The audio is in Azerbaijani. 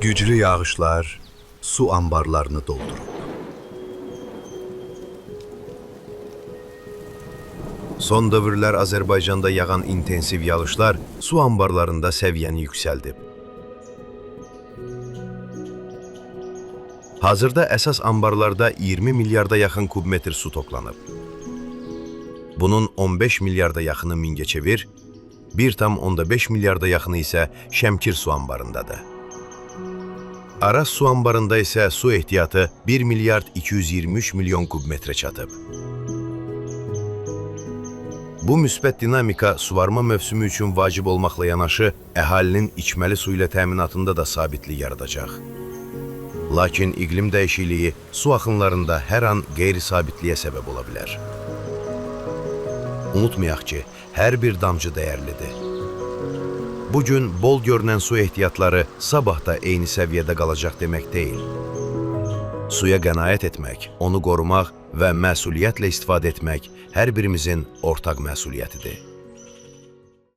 Güclü yağışlar su ambarlarını doldurub. Son dövrlər Azərbaycanda yağan intensiv yağışlar su ambarlarında səviyyəni yüksəldib. Hazırda əsas ambarlarda 20 milyarda yaxın kubmetr su toplanıb. Bunun 15 milyarda yaxını Mingəçevir, 1,5 milyarda yaxını isə Şəmkir su ambarındadır. Araz su ambarında isə su ehtiyatı 1 milyard 223 milyon kubmetrə çatıb. Bu müsbət dinamika suvarma mövsümü üçün vacib olmaqla yanaşı, əhalinin içməli su ilə təminatında da sabitlik yaradacaq. Lakin iqlim dəyişikliyi su axınlarında hər an qeyri-sabitliyə səbəb ola bilər. Unutmayaq ki, hər bir damcı dəyərlidir. Bu gün bol görünən su ehtiyatları sabah da eyni səviyyədə qalacaq demək deyil. Suya qənaət etmək, onu qorumaq və məsuliyyətlə istifadə etmək hər birimizin ortaq məsuliyyətidir.